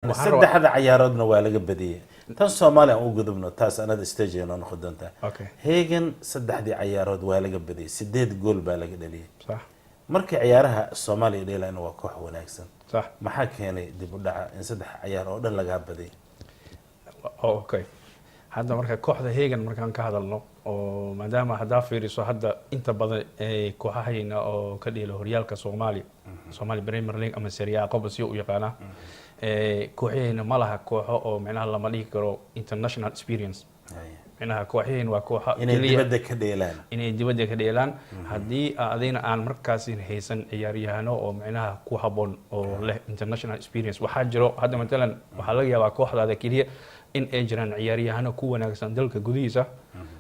Saddexda cayaaroodna waa laga badiyey. Tan Soomaaliya aan u gudubno, taas another stage ay noo noqon doontaa. Hegan saddexdii cayaarood waa laga badiyey, sideed gool baa laga dhaliyey. Markii ciyaaraha Soomaaliya dheelayna waa koox wanaagsan. Maxaa keenay dib u dhaca in saddex cayaar oo dhan lagaa badiyay? Oh, okay, hadda marka kooxda Hegan markaan ka hadalno, oo maadaama haddaa fiiriso hadda inta badan ee kooxahayna oo ka dheela horyaalka Soomaaliya, Somali Premier League ama Serie A, qofba si u yaqaanaa, kooxahayna ma laha kooxo oo micnaha lama dhihi karo international experience. Micnaha kooxahayna waa kooxo inay keliya dibadda ka dheelaan. Inay dibadda ka dheelaan. Haddii adayna aan markaasi haysan ciyaaryahano oo micnaha ku habboon oo leh international experience, waxaa jiro hadda matalan waxaa laga yaabaa kooxdaada keliya in ay jiraan ciyaaryahano ku wanaagsan dalka gudihiisa,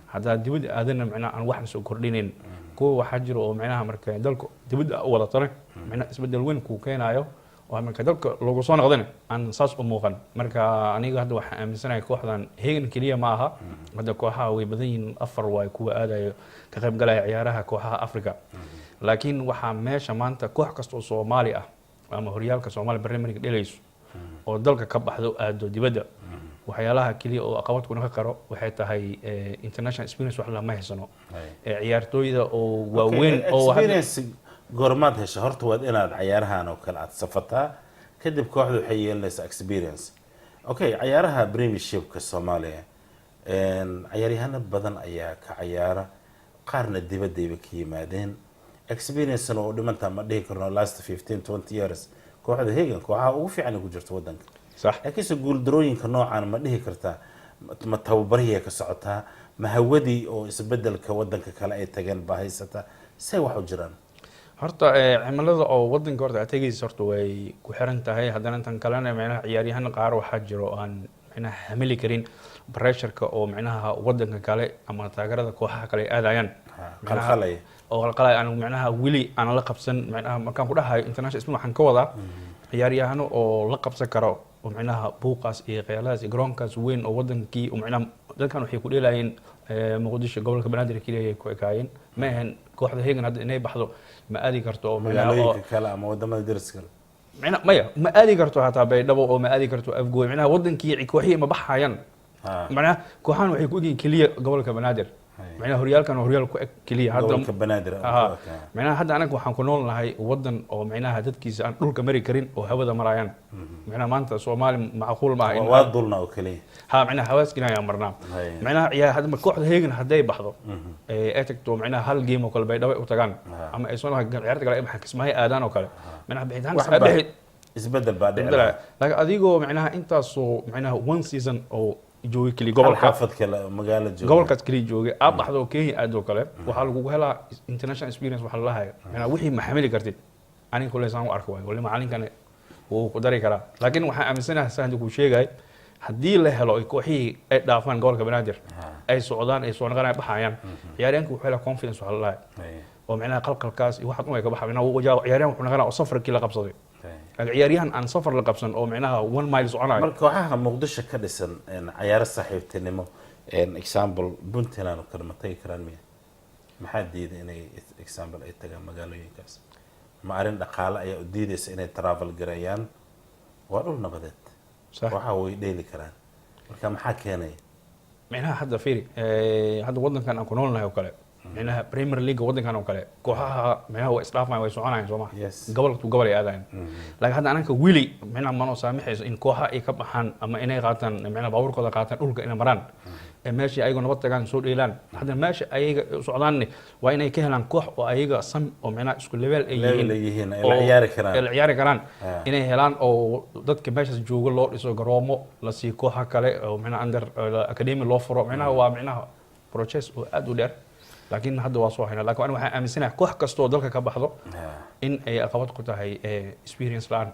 haddaa dibadda aadana micnaha aan waxna soo kordhinayn. Kuwa waxaa jiro oo micnaha marka dalka dibadda u wadatana micnaha isbeddel weyn kuu keenayo, oo marka dalka lagu soo noqdana aan saas u muuqan. Marka aniga hadda waxaan aaminsanahay kooxdan Hegan keliya ma aha, hadda kooxaha way badan yihiin, afar waay kuwa aadayo ka qayb galaya ciyaaraha kooxaha Africa. Laakiin waxaa meesha maanta koox kasta oo Soomaali ah ama horyaalka Soomaaliya Premier League dhelayso oo dalka ka baxdo aado dibadda, waxyaalaha keliya oo caqabad ku noqon karo waxay tahay international experience wax lama haysano. Ciyaartooyda oo waaweyn oo Experience goormaad hesha? Horta waad inaad cayaarahan oo kale aad safataa, kadib kooxda waxay yeelanaysaa experience. Okay, cayaaraha premiershipka Soomaaliya ciyaaryahano badan ayaa ka cayaara, qaarna dibaddayba ka yimaadeen, experiencena oo dhimantaa ma dhihi karno. Last 15, 20 years kooxda Hegan kooxaha ugu fiican ay ku jirto waddanka. Laakiinse guuldarooyinka noocan ma dhihi kartaa ma tababarihii ka socotaa, ma hawadii oo isbedelka wadanka kale ay tageen baa haysataa? See wax u jiraan? Horta cimilada oo wadanka horta aad tegaysa horta way ku xiran tahay. Haddana intan kalena micnaha ciyaaryahan qaar waxaa jiro oo aan micnaha hamili karin pressureka oo micnaha wadanka kale ama taageerada kooxaha kale ay aadayaan. Qalqalaya. Oo qalqalaya, aan micnaha weli aan la qabsan. Micnaha markaan ku dhahayo international spin, waxaan ka wadaa ciyaaryahano oo la qabsan karo oo micnaha buuqaas iyo qeyladaas iyo garoonkaas weyn oo wadankii oo micnaha dadkan waxay ku dheelayeen Muqdisho, gobolka Banaadir keliya ay ku ekaayeen. Ma ahan kooxda Hegan hadda inay baxdo ma aadi karto oo micnaha oo magaalooyinka kale ama wadamada deriska kale. Micna maya, ma aadi karto hataa Baydhabo oo ma aadi karto Afgooy. Micnaha wadankii kooxihii ma baxayaan. Macnaha kooxahan waxay ku egyihiin keliya gobolka Banaadir. Macnaha horyaalkan waa horyaal ku eg keliya hadda gobolka Banaadir. Aha. Macnaha hadda anaga waxaan ku nool nahay wadan oo micnaha dadkiisa aan dhulka mari karin oo hawada marayaan. Macnaha maanta Soomaali macquul maaha in waa dulna oo keliya. Ha, macnaha hawaaskina ayaan marnaa. Macnaha ciyaar hadda kooxda Hegan hadday baxdo ay tagto micnaha hal game oo kale Baydhabo ay u tagaan ama ay soo ciyaarta kale ay baxaan Kismaayo aadaan oo kale, micnaha bixitaanka Wax bixi isbedel baa dhici. Beddelaya. Laakiin adigoo micnaha intaasoo micnaha one season oo joogay keliya hal gobolka xaafad kale oo magaalo jooga. Gobolkaas keliya joogay aad baxdo oo Kenya aadoo kale, waxaa lagugu helaa international experience waxaa lalahayo, micnaha wixii ma xamili kartid. Aniga kule saan u arko waay, wali macalinkani wuu ku dari karaa, laakiin waxaan aaminsanahay saan kuu sheegay, haddii la helo ay kooxihii ay dhaafaan gobolka Banaadir, ay socdaan, ay soo noqonayaan, baxayaan, ciyaaryahanka wuxuu helaa confidence waxaa lalahay oo micnaha qalqalkaas iyo waxaad un ay ka baxa. Micnaha ciyaaryahan wuxuu noqonaa oo safarkii la qabsaday. Laakiin ciyaaryahan aan safar la qabsan oo micnaha 1 mile soconayo. Marka kooxaha Muqdisho ka dhisan cayaaro saaxiibtinimo, example Puntland oo kale, ma tagi karaan miya? Maxaa diiday inay example ay tagaan magaalooyinkaas? Ma arrin dhaqaale ayaa u diidaysa inay travel gareeyaan? Waa dhul nabadeed. Waxa way dheeli karaan, marka maxaa keenaya? Micnaha hadda fiiri, hadda wadankan aan ku noolnahay oo kale, micnaha Premier League wadankan oo kale, kooxaha micnaha way isdhaafayaan, way soconayaan, soo ma? Yes. Gobol to gobol ay aadayaan. Laakiin hadda ananka wili micnaha manoo saamaxayso in kooxa ay ka baxaan ama inay qaataan micnaha baabuurkooda qaataan, dhulka inay maraan, ee meeshii ayagoo nabad tagaan soo dheelaan. Hadda meesha ayaga u socdaanne waa inay ka helaan koox oo ayaga sam oo micnaha isku level ay level yihiin ay yihiin, ay la oo ciyaari karaan. Ay la ciyaari karaan. Inay helaan oo dadka meeshaas jooga loo dhiso garoomo, la siiyo kooxa kale oo micnaha under academy loo furo. Micnaha waa micnaha process oo aad u dheer, laakiin hadda waa soo hayna. Laakiin aniga waxaan aaminsanahay koox kasta oo dalka ka baxdo in ay caqabad ku tahay experience la'aan.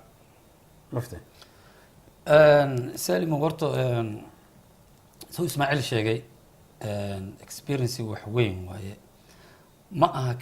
Mufti. Salim, horta suu Ismaaciil sheegay, experience wax weyn waaye, ma aha.